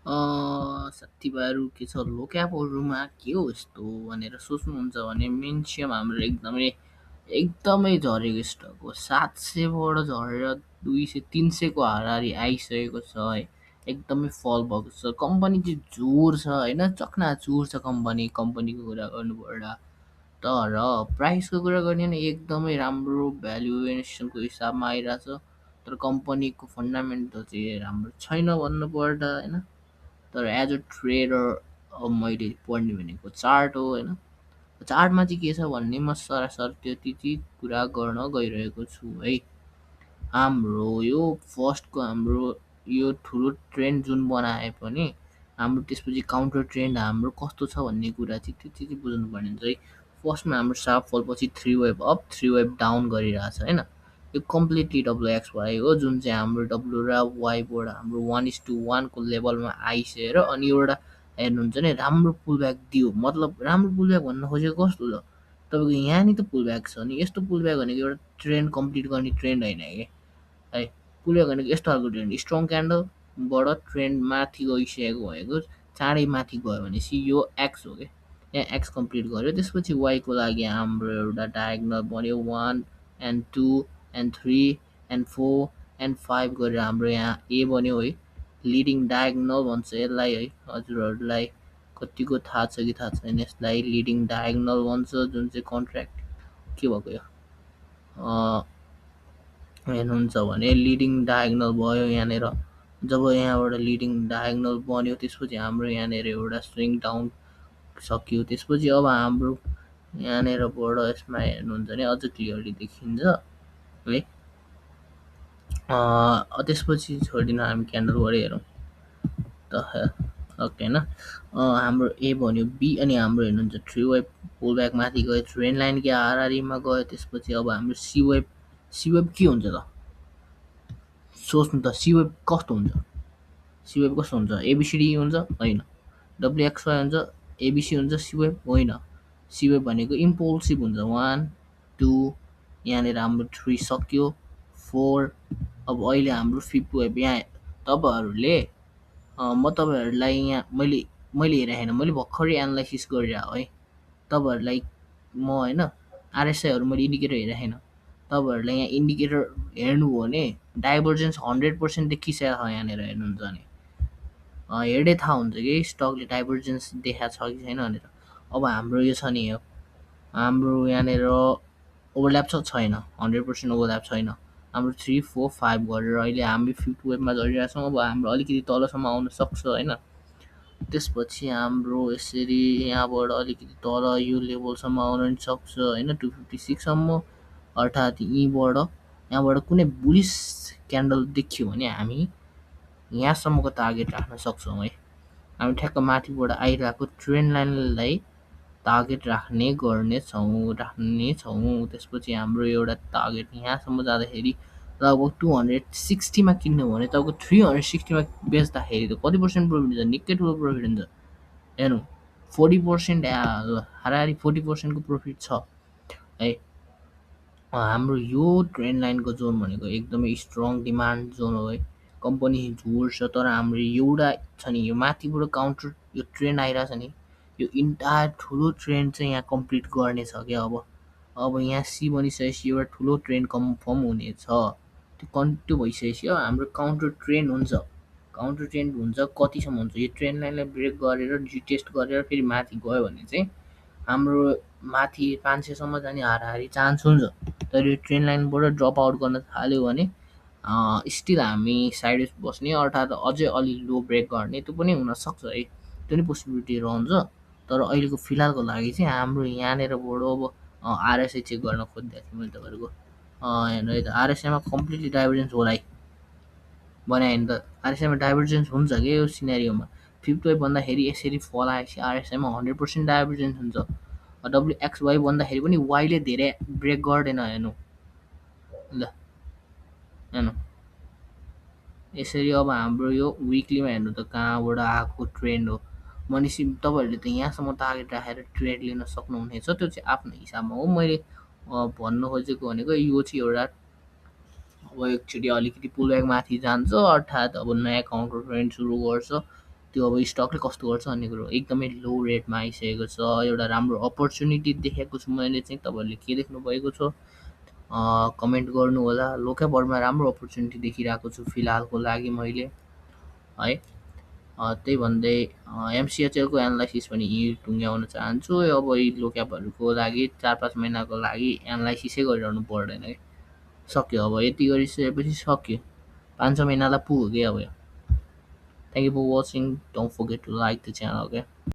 साथीभाइहरू के छ लो क्यापहरूमा के हो यस्तो भनेर सोच्नुहुन्छ भने मेन्सियम हाम्रो एकदमै झरेको स्टक हो। 700बाट झरेर 200 300को हाराहारी आइसकेको छ है। एकदमै फल भएको छ। कम्पनी चाहिँ जोर छ होइन, चकनाचुर छ कम्पनीको कुरा गर्नुपर्दा। तर प्राइसको कुरा गर्ने भने एकदमै राम्रो भ्यालुएसनको हिसाबमा आइरहेछ। तर कम्पनीको फन्डामेन्टल चाहिँ राम्रो छैन भन्नुपर्दा होइन। तर एज अ ट्रेडर अब मैले पढ्ने भनेको चार्ट हो होइन। चार्टमा चाहिँ के छ भन्ने म सरासर त्यति चाहिँ कुरा गर्न गइरहेको छु है। हाम्रो यो फर्स्टको हाम्रो यो ठुलो ट्रेन्ड जुन बनाए पनि हाम्रो त्यसपछि काउन्टर ट्रेन्ड हाम्रो कस्तो छ भन्ने कुरा चाहिँ त्यति चाहिँ बुझ्नुपर्ने हुन्छ है। फर्स्टमा हाम्रो सार्प फल पछि 3 वेभ अप 3 वेभ डाउन गरिरहेछ होइन। यो कम्प्लिटली WXY हो जुन चाहिँ हाम्रो W र वाइबाट हाम्रो 1:1 को लेभलमा आइसकेर अनि एउटा हेर्नुहुन्छ नि राम्रो पुलब्याक दियो। मतलब राम्रो पुलब्याक भन्न खोजेको कस्तो छ तपाईँको यहाँनिर त पुलब्याक छ नि। यस्तो पुलब्याक भनेको एउटा ट्रेन्ड कम्प्लिट गर्ने ट्रेन्ड होइन कि है। पुलब्याक भनेको यस्तो खालको ट्रेन्ड स्ट्रङ क्यान्डलबाट ट्रेन्ड माथि गइसकेको भएको चाँडै माथि गयो भनेपछि यो एक्स हो कि यहाँ एक्स कम्प्लिट गर्यो। त्यसपछि वाइको लागि हाम्रो एउटा डायगनल बन्यो 1 and 2 and 3 and 4 and 5 गरेर हाम्रो यहाँ ए बन्यो है। लिडिङ डायगनल भन्छ यसलाई है। हजुरहरूलाई कतिको थाहा छ कि थाहा छैन यसलाई लिडिङ डायगनल भन्छ जुन चाहिँ कन्ट्र्याक्ट के भएको यो हेर्नुहुन्छ भने लिडिङ डायगनल भयो यहाँनिर। जब यहाँबाट लिडिङ डायगनल बन्यो त्यसपछि हाम्रो यहाँनिर एउटा स्विङ डाउन सक्यो। त्यसपछि अब हाम्रो यहाँनिरबाट यसमा हेर्नुहुन्छ भने अझ क्लियरली देखिन्छ है। त्यसपछि छोडिदिन हामी क्यान्डलबाट हेरौँ त ओके होइन। हाम्रो ए भन्यो बी अनि हाम्रो हेर्नुहुन्छ 3 वेभ पुलब्याक माथि गयो ट्रेन्ड लाइनकै हाराहारीमा गयो। त्यसपछि अब हाम्रो सी वेभ के हुन्छ त सोच्नु त। सी वेभ कस्तो हुन्छ? सी वेभ कस्तो हुन्छ? एबिसिडी हुन्छ होइन। WXY हुन्छ एबिसी हुन्छ सी वेभ होइन। सी वेभ भनेको इम्पल्सिभ हुन्छ 1 2 यहाँनिर हाम्रो 3 सक्यो 4 अब अहिले हाम्रो 5th वेभ यहाँ तपाईँहरूले म तपाईँहरूलाई यहाँ मैले हेरेको होइन, मैले भर्खरै एनालाइसिस गरिरहेको है तपाईँहरूलाई म होइन। आरएसआईहरू मैले इन्डिकेटर हेरेको छैन। तपाईँहरूलाई यहाँ इन्डिकेटर हेर्नुभयो भने डाइभर्जेन्स 100% देखिसकेको छ यहाँनिर हेर्नुहुन्छ भने हेर्दै थाहा हुन्छ कि स्टकले डाइभर्जेन्स देखाएको छ कि छैन भनेर। अब हाम्रो यो छ नि यो हाम्रो यहाँनिर ओभरल्याप छ छैन 100% ओभरल्याप छैन। हाम्रो 3 4 5 गरेर अहिले हामी 5th वेभमा झरिरहेछौँ। अब हाम्रो अलिकति तलसम्म आउन सक्छ होइन। त्यसपछि हाम्रो यसरी यहाँबाट अलिकति तल यो लेभलसम्म आउन पनि सक्छ होइन 256सम्म। अर्थात् यहाँबाट कुनै बुलिस क्यान्डल देखियो भने हामी यहाँसम्मको टार्गेट राख्न सक्छौँ है। हामी ठ्याक्क माथिबाट आइरहेको ट्रेन्ड लाइनलाई टार्गेट राख्नेछौँ। त्यसपछि हाम्रो एउटा टार्गेट यहाँसम्म जाँदाखेरि लगभग 260मा किन्नु भने तपाईँको 360मा बेच्दाखेरि त कति पर्सेन्ट प्रफिट हुन्छ? निकै ठुलो प्रफिट हुन्छ हेर्नु। 40% हाराहारी 40%को प्रफिट छ है। हाम्रो यो ट्रेन्ड लाइनको जोन भनेको एकदमै स्ट्रङ डिमान्ड जोन हो है। कम्पनी जोर छ तर हाम्रो एउटा छ नि यो माथिबाट काउन्टर यो ट्रेन्ड आइरहेछ नि यो इन्टायर ठुलो ट्रेन्ड चाहिँ यहाँ कम्प्लिट गर्नेछ क्या। अब यहाँ सी बनिसकेपछि एउटा ठुलो ट्रेन्ड कन्फर्म हुनेछ। त्यो कन्टिन्यू भइसकेपछि हाम्रो काउन्टर ट्रेन्ड हुन्छ। काउन्टर ट्रेन्ड हुन्छ कतिसम्म हुन्छ? यो ट्रेन्ड लाइनलाई ब्रेक गरेर रिटेस्ट गरेर फेरि माथि गयो भने चाहिँ हाम्रो माथि 500सम्म जाने हाराहारी चान्स हुन्छ। तर यो ट्रेन्ड लाइनबाट ड्रप आउट गर्न थाल्यो भने स्टिल हामी साइडवेज बस्ने अर्थात् अझै अलि लो ब्रेक गर्ने त्यो पनि हुनसक्छ है। त्यो पनि पोसिबिलिटी रहन्छ। तर अहिलेको फिलहालको लागि चाहिँ हाम्रो यहाँनिरबाट अब आरएसआई चेक गर्न खोजिदिएको थिएँ मैले तपाईँहरूको हेर्नु है त। आरएसआईमा कम्प्लिटली डाइभर्जेन्स होला है बनायो भने त। आरएसआईमा डाइभर्जेन्स हुन्छ कि यो सिनेरियोमा 5th वेभ भन्दाखेरि यसरी फल आएपछि आरएसआईमा 100% डाइभर्जेन्स हुन्छ। WXY भन्दाखेरि पनि वाइले धेरै ब्रेक गर्दैन हेर्नु ल हेर्नु यसरी। अब हाम्रो यो विकलीमा हेर्नु त कहाँबाट आएको ट्रेन्ड हो भनेपछि तपाईँहरूले त यहाँसम्म टार्गेट राखेर ट्रेड लिन सक्नुहुनेछ। त्यो चाहिँ आफ्नो हिसाबमा हो। मैले भन्नु खोजेको भनेको यो चाहिँ एउटा अब एकचोटि अलिकति पुलब्याक माथि जान्छ अर्थात् अब नयाँ काउन्टर ट्रेन्ड सुरु गर्छ त्यो अब स्टकले कस्तो गर्छ भन्ने कुरो एकदमै लो रेटमा आइसकेको छ। एउटा राम्रो अपर्च्युनिटी देखेको छु मैले चाहिँ। तपाईँहरूले के देख्नुभएको छ कमेन्ट गर्नु होला। लोकल बर्डमा राम्रो अपर्च्युनिटी देखिरहेको छु फिलहालको लागि मैले है। त्यही भन्दै एमसिएचएलको एनालाइसिस पनि यहीँ टुङ्ग्याउन चाहन्छु। अब यी लोक्यापहरूको लागि 4-5 महिनाको लागि एनालाइसिसै गरिरहनु पर्दैन है। सक्यो अब यति गरिसकेपछि सक्यो। 5-6 महिनालाई पुग्यो कि अब यो। Thank you for watching. Don't forget to like the channel, okay?